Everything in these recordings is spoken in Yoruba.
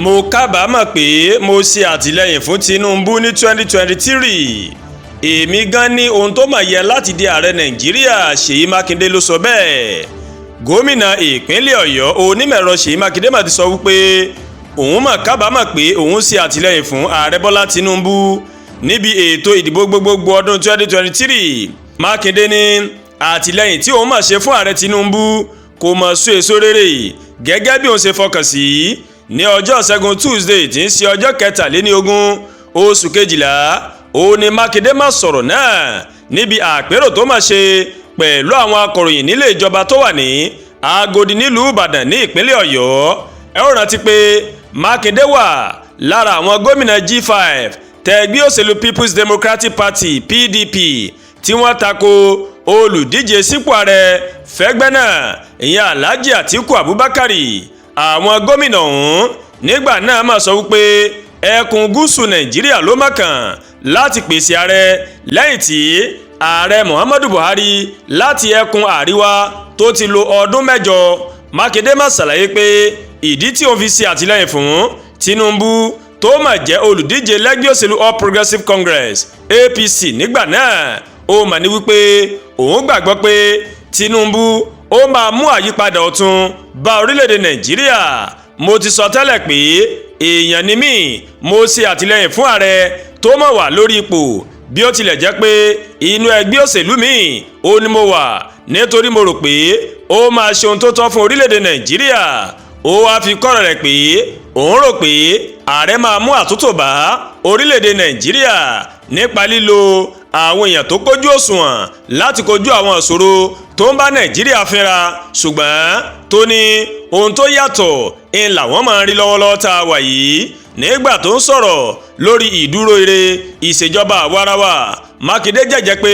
Mo kábàámọ̀ pé mo ṣe àtìlẹ́yìn fún Tinubu ní 2023. Èmi gan ní ohun tó mà yẹ láti di ààrẹ Nàìjíríà, Ṣèyí Mákindé ló sọ bẹ́ẹ̀. Gómìnà ìpínlẹ̀ Ọ̀yọ́, onímọ̀-ẹ̀rọ Ṣèyí Mákindé, mà ti sọ wípé òun mà kábàámọ̀ pé òun ṣe àtìlẹ́yìn fún Ààrẹ Bọ́lá Tinubu níbi ètò ìdìbò gbogbogbò ọdún 2023. Mákindé ní àtìlẹ́yìn tí òun mà ṣe fún Ààrẹ Tinubu kò mọ̀ so èso rere gẹ́gẹ́ bí òun ṣe fọkàn sí. Ní ọjọ́ Ṣẹ́gun Tuesday, tí ń ṣe ọjọ́ 23 oṣù 12, òun ni Mákindé má sọ̀rọ̀ náà níbi àpérò tó má ṣe pẹ̀lú àwọn akọ̀ròyìn nílé ìjọba tó wà ní Agodi nílùú Ìbàdàn ní ìpínlẹ̀ Ọ̀yọ́. Ẹ ó rántí pé Mákindé wà lára àwọn gómìnà G5 tẹgbẹ́ òṣèlú People's Democratic Party, PDP, tí wọ́n tako olùdíje sípò ààrẹ fẹ́gbẹ́ náà, ìyẹn Alhaji Atiku Abubakar. Àwọn gómìnà ọ̀hún nígbà náà máa sọ wípé ẹkùn gúúsù Nàìjíríà ló mọ̀kàn láti pèsè ààrẹ, lẹ́yìn tí Ààrẹ Muhammadu Buhari láti ẹkùn àríwá tó ti lo ọdún 8. Mákindé má ṣàlàyé pé ìdí tí òun fi ṣe àtìlẹ́yìn fún Tinubu, tó mà jẹ́ olùdíje lẹ́gbẹ́ òṣèlú All Progressives Congress, APC, nígbà náà, ó mà ní wípé òun gbàgbọ́ pé Tinubu ó máa mú àyípadà ọ̀tun bá orílẹ̀-èdè Nàìjíríà. Mo ti sọ tẹ́lẹ̀ pé èèyàn ni mí, mo ṣe àtìlẹ́yìn fún ààrẹ tó mọ̀ wà lórí ipò, bí ó tilẹ̀ jẹ́ pé inú ẹgbẹ́ òṣèlú mi ó ní mo wà, nítorí mo rò pé ó máa ṣe ohun tó tọ́ fún orílẹ̀-èdè Nàìjíríà. Ó wáá fi kọ́rọ̀ rẹ̀ pé òun rò pé ààrẹ máa mú àtúntò bá orílẹ̀-èdè Nàìjíríà nípa lílo àwọn èèyàn tó kójú òṣùwọ̀n láti kojú àwọn ìṣòro tó ń bá Nàìjíríà fínra, ṣùgbọ́n tó ní ohun tó yàtọ̀ ń làwọn máa ń rí lọ́wọ́lọ́wọ́ tá a wà yìí. Nígbà tó ń sọ̀rọ̀ lórí ìdúró ire ìṣèjọba àwarawa, Mákindé jẹ́jẹ́ pé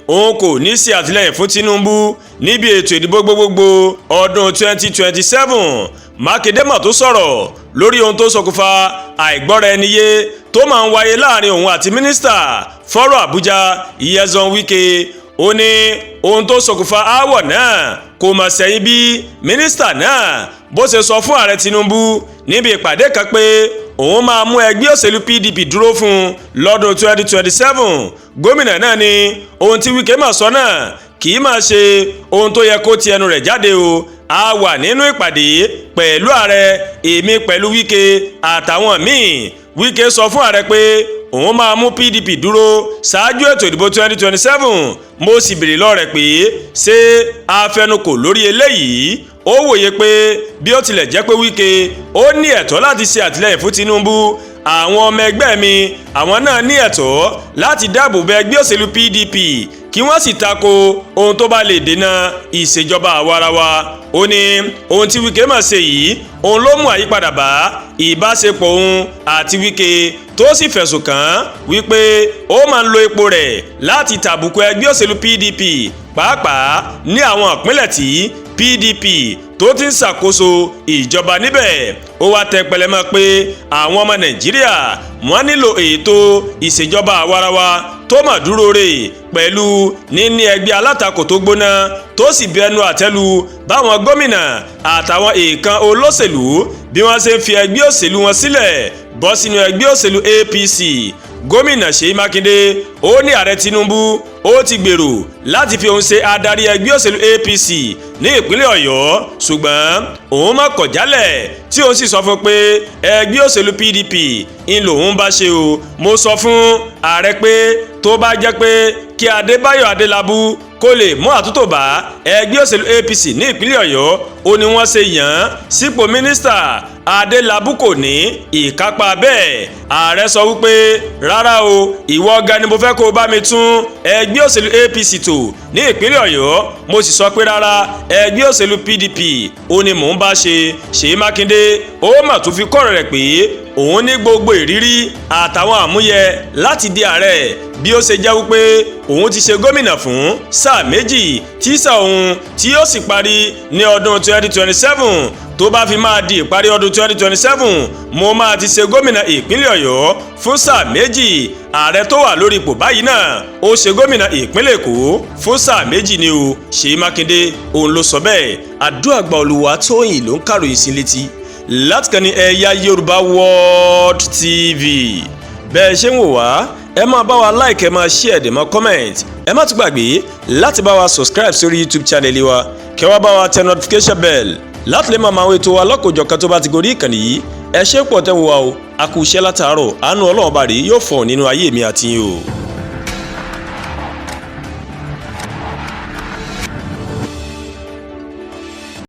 òun kò ní sí àtìlẹ́yìn fún Tinubu níbi ètò ìdìbò gbogbogbò ọdún 2027. Mákindé mọ̀ tó sọ̀rọ̀ lórí ohun tó ṣokùnfà àìgbọ́ra ẹni yé tó máa ń wáyé láàrin òun àti mínísítà fọ́rọ̀ Àbújá, Nyesom Wike. Ó ní ohun tó ṣokùnfà aáwọ̀ náà kò mọ̀ sẹ́yìn bí mínísítà náà bó ṣe sọ fún Ààrẹ Tinubu níbi ìpàdé kan pé òun máa mú ẹgbẹ́ òṣèlú PDP dúró fún un lọ́dún 2027. Gómìnà náà ní ohun tí Wike mà sọ náà kì í máa ṣe ohun tó yẹ kó ti ẹnu rẹ̀ jáde o. A wà nínú ìpàdé pẹ̀lú ààrẹ, èmi pẹ̀lú Wike àtàwọn míì. Wike sọ fún ààrẹ pé òun máa mú PDP dúró ṣáájú ètò ìdìbò 2027. Mo sì béèrè lọ́wọ́ rẹ̀ pé ṣé afẹnukò lórí eléyìí. Ó wòye pé bí ó tilẹ̀ jẹ́ pé Wike ó ní ẹ̀tọ́ láti ṣe àtìlẹ́yìn fún Tinubu, àwọn ọmọ ẹgbẹ́ mi, àwọn náà ní ẹ̀tọ́ láti dáàbò bo ẹgbẹ́ òṣèlú PDP, kí wọ́n sì tako ohun tó bá lè dènà ìṣèjọba àwarawa. Ó ní ohun tí Wike mà ṣe yìí, òun ló mú àyípadà bá ìbáṣepọ̀ òun àti Wike, tó sì fẹ̀sùn kàn án wípé ó máa ń lo ipò rẹ̀ láti tàbùkù ẹgbẹ́ òṣèlú PDP, pàápàá ní àwọn ìpínlẹ̀ tí PDP tó ti ń ṣàkóso ìjọba níbẹ̀. Ó wá tẹ pẹlẹmọ pé àwọn ọmọ Nàìjíríà, wọ́n nílò ètò ìṣèjọba àwarawa tó mà dúró rè pẹ̀lú níní ẹgbẹ́ alátakò tó gbóná, tó sì bẹnu àtẹ́lu báwọn gómìnà àtàwọn èèkàn olóṣèlú bí wọ́n ṣe ń fi ẹgbẹ́ òṣèlú wọn sílẹ̀ bọ́ sínú ẹgbẹ́ òṣèlú APC. Gómìnà Ṣèyí Mákindé ó ní Ààrẹ Tinubu ó ti gbèrò láti fi òun ṣe adarí ẹgbẹ́ òṣèlú APC ní ìpínlẹ̀ Ọ̀yọ́, ṣùgbọ́n òun má kọ̀ jálẹ̀, tí òun sì sọ fún pé ẹgbẹ́ òṣèlú PDP ń lòun bá ṣe o. Mo sọ fún ààrẹ pé tó bá jẹ́ pé kí Adébáyọ̀ Adélábù kó lè mú àtúntò bá ẹgbẹ́ òṣèlú APC ní ìpínlẹ̀ Ọ̀yọ́, ó ní wọ́n ṣe yàn án sípò mínísítà, Adélábù kò ní ìkápá bẹ́ẹ̀. Ààrẹ sọ wípé rárá o, ìwọ gan ni mo fẹ́ kó o bá mi tún ẹgbẹ́ òṣèlú APC tò ní ìpínlẹ̀ Ọ̀yọ́. Mo sì sọ pé rárá, ẹgbẹ́ òṣèlú PDP ó ní mò ń bá ṣe. Ṣèyí Mákindé ó mà tún fi kọ́rọ̀ rẹ̀ pé òun ní gbogbo ìrírí àtàwọn àmúyẹ láti di ààrẹ, bí ó ṣe jẹ́ wípé òun ti ṣe gómìnà fún sáà 2, tí sáà òun tí yóò sì parí ní ọdún 2027. Tó bá fi máa di ìparí ọdún 2027, mo máa ti ṣe gómìnà ìpínlẹ̀ Ọ̀yọ́ fún sáà 2. Ààrẹ tó wà lórí ipò báyìí náà, ó ṣe gómìnà ìpínlẹ̀ Èkó fún sáà 2 ni o. Ṣèyí Mákindé òun ló sọ bẹ́ẹ̀. Àdúràgbà Olúwatóyìn ló ń kàròyìn sí létí. Láti kàn ní Ẹ̀yà Yorùbá World TV. Bẹ́ẹ̀ ṣe ń wò wá, ẹ máa bá wa like, ẹ máa share, dẹ̀ máa comment. Ẹ má tún gbàgbé láti bá wa subscribe sórí YouTube channel wa, kẹ́ wá bá wa tẹ notification bell láti lè máa máa wo ètò wa lọ́kọ̀ọ́jọ̀kan tó bá ti gorí ìkànnì yìí. Ẹ ṣé pọ̀ tẹ́ ń wò wá o. A kú iṣẹ́ látàárọ̀. Àánú Ọlọ́run bá rí yóò fọ̀ nínú ayé mi àti yín o.